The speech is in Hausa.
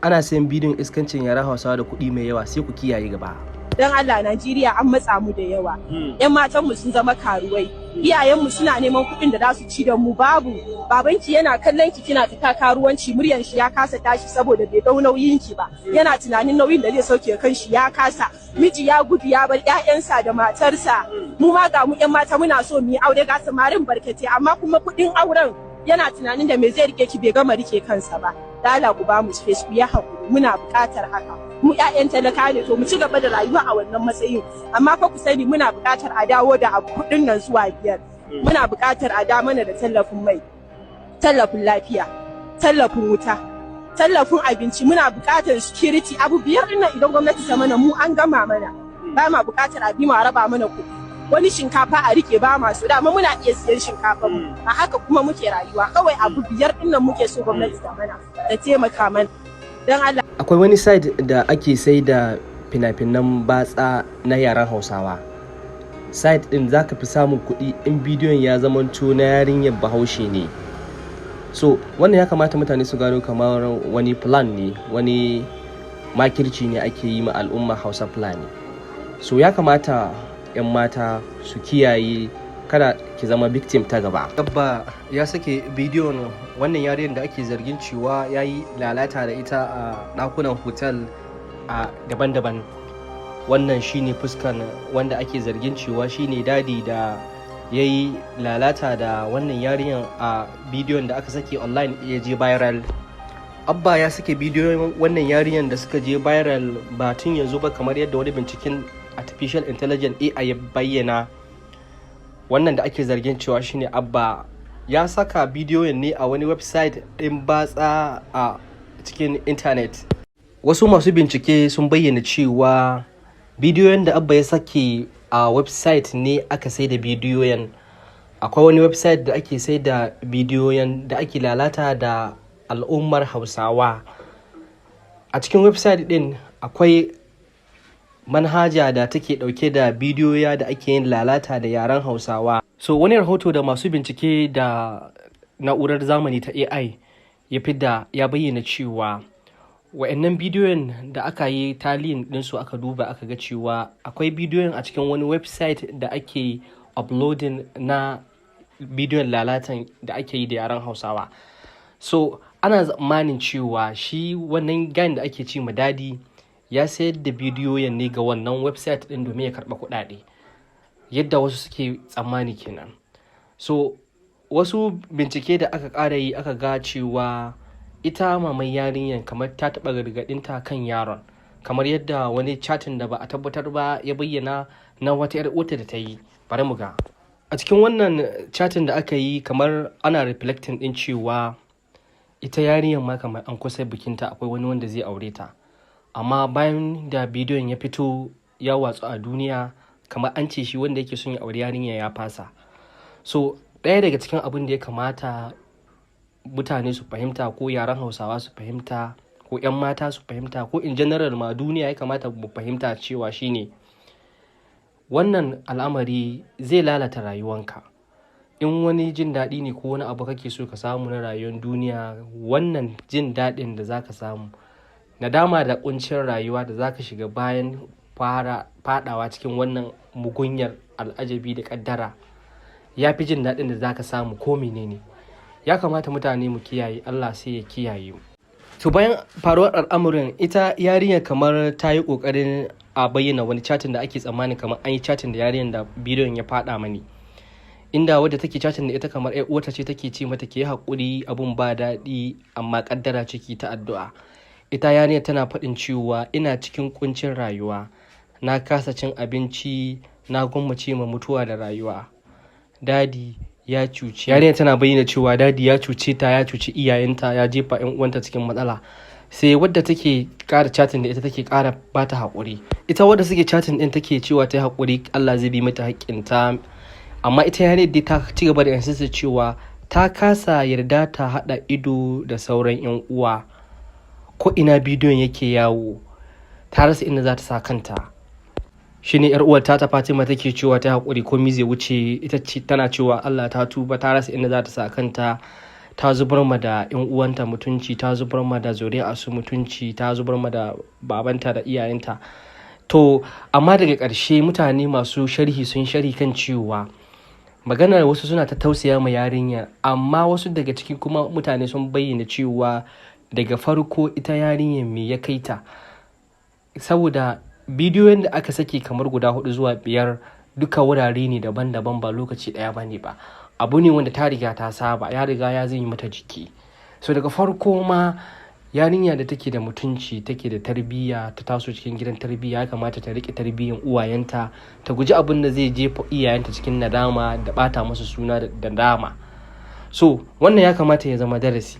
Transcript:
Ana sayan bidiyon iskancin yaren Hausawa da kuɗi mai yawa, sai ku kiyaye gaba. Don Allah, Najeriya an matsa mu da yawa. Yan matan mu sun zama karuwai. Iyayen mu suna neman kuɗin da za su ci da mu, babu. Babanki yana kallon ki kina fita karuwanci, muryan shi ya kasa tashi saboda bai dau nauyin ki ba. Yana tunanin nauyin da zai sauke kan shi, ya kasa. Miji ya gudu ya bar ƴaƴansa da matarsa. Mu ma ga mu ƴan mata muna so mu yi aure, ga samarin barkate, amma kuma kuɗin auren yana tunanin da me zai rike ki, bai gama rike kansa ba. Dala ku ba mu space, ku ya hakuri, muna buƙatar haka. Mu ƴaƴan talaka ne, to mu ci gaba da rayuwa a wannan matsayin, amma fa ku sani muna buƙatar a dawo da abu kuɗin nan zuwa 5. Muna buƙatar a da mana da tallafin mai, tallafin lafiya, tallafin wuta, tallafin abinci. Muna buƙatar security. Abu 5 ɗin nan idan gwamnati ta mana, mu an gama mana. Ba ma buƙatar a bi mu a raba mana kuɗi, wani shinkafa a rike, ba ma so. Dama muna iya siyan shinkafa mu a haka kuma muke rayuwa. Kawai abu 5 ɗin nan muke so gwamnati ta mana, ta taimaka mana, don Allah. Akwai wani site da ake sai da fina-finan batsa na yaren Hausawa. Site din za ka fi samun kuɗi in bidiyon ya zamanto na yarinyar Bahaushe ne. So wannan ya kamata mutane su gano kamar wani plan ne, wani makirci ne ake yi ma al'umma Hausa Fulani. So ya kamata 'yan mata su kiyaye, kada ki zama victim ta gaba. Abba ya sake bidiyon wannan yarinyar da ake zargin cewa ya yi lalata da ita a ɗakunan hotel a daban-daban. Wannan shine fuskan wanda ake zargin cewa shine Daddy da ya yi lalata da wannan yarinyar a bidiyon da aka sake online ya je viral. Abba ya sake bidiyon wannan yarinyar da suka je viral ba tun yanzu ba, kamar yadda wani binciken artificial intelligence, AI, ya bayyana. Wannan da ake zargin cewa shine Abba ya saka bidiyon ne a wani website ɗin batsa a cikin intanet. Wasu masu bincike sun bayyana cewa bidiyoyin da Abba ya sake a website ne aka sai da bidiyoyin. Akwai wani website da ake sai da bidiyoyin da ake lalata da al'ummar Hausawa. A cikin website din akwai manhaja da take dauke da bidiyoya da ake yin lalata da yaren Hausawa. So wani rahoto da masu bincike da na'urar zamani ta AI ya fidda ya bayyana cewa wa'annan bidiyon da aka yi tallying ɗinsu, aka duba, aka ga cewa akwai bidiyon a cikin wani website da ake uploading na bidiyon lalatan da ake yi da yaren Hausawa. So ana tsammanin cewa shi wannan guy da ake ce ma Daddy ya sayar da bidiyoyin ne ga wannan website ɗin domin ya karɓa kuɗaɗe, yadda wasu suke tsammani kenan. So wasu bincike da aka ƙara yi, aka ga cewa ita maman yarinyar kamar ta taɓa gargaɗinta kan yaron, kamar yadda wani chatting da ba a tabbatar ba ya bayyana na wata 'yar uwarta da ta yi. Bari mu ga a cikin wannan chatting da aka yi, kamar ana reflecting din cewa ita yarinyar ma kamar an kusa bikinta, akwai wani wanda zai aure ta, amma bayan da bidiyon ya fito ya watsu a duniya, kamar an ce shi wanda yake son ya aure yarinya ya fasa. So ɗaya daga cikin abin da ya kamata mutane su fahimta, ko yaren Hausawa su fahimta, ko 'yan mata su fahimta, ko in general ma duniya ya kamata mu fahimta cewa shine wannan al'amari zai lalata rayuwanka. In wani jin daɗi ne ko wani abu kake so ka samu na rayuwar duniya, wannan jin daɗin da za ka samu, nadama da ƙuncin rayuwa da za ka shiga bayan fara fadawa cikin wannan mugunyar al'ajabi da ƙaddara, ya fi jin daɗin da za ka samu ko menene. Ya kamata mutane mu kiyaye, Allah sai ya kiyaye mu. To bayan faruwar al'amarin, ita yarinyar kamar ta yi ƙoƙarin a bayyana wani chatting da ake tsammani kamar an yi chatting da yarinyar da bidiyon ya faɗa mani, inda wadda take chatting da ita kamar ƴar uwarta ce, take ce mata ke haƙuri, abun ba daɗi amma ƙaddara ciki ta addu'a. Ita yarinyar tana faɗin cewa ina cikin ƙuncin rayuwa, na kasa cin abinci, na gwammace ma mutuwa da rayuwa, Daddy ya cuce. Yarinyar tana bayyana cewa Daddy ya cuce ta, ya cuci iyayenta, ya jefa yan uwanta cikin matsala. Sai wadda take ƙara chatting da ita take ƙara bata haƙuri. Ita wadda suke chatting din take cewa ta yi haƙuri, Allah zai bi mata haƙƙinta, amma ita yarinyar dai ta ci gaba da insist cewa ta kasa yarda ta haɗa ido da sauran yan uwa, ko ina bidiyon yake yawo, ta rasa inda za ta sa kanta. Shine yar uwar ta Fatima take cewa ta haƙuri, komai zai wuce. Ita ce tana cewa Allah ta tuba, ta rasa inda za ta sa kanta. Ta zubar ma da 'yan uwanta mutunci, ta zubar ma da zuri'a su mutunci, ta zubar ma da babanta da iyayenta. To, amma daga ƙarshe mutane masu sharhi sun sharhi kan cewa maganar wasu suna ta tausaya ma yarinyar, amma wasu daga ciki kuma mutane sun bayyana cewa daga farko ita yarinyar me ya kai ta? Saboda bidiyoyin da aka saki kamar guda hudu zuwa biyar, duka wurare ne daban-daban, ba lokaci ɗaya ba ne ba. Abu ne wanda ta riga ta saba, ya riga ya zai mata jiki. So daga farko ma yarinya da take da mutunci, take da tarbiyya, ta taso cikin gidan tarbiyya, ya kamata ta riƙe tarbiyyan uwayenta, ta guji abin da zai jefa iyayenta cikin nadama da ɓata musu suna da dama. So wannan ya kamata ya zama darasi.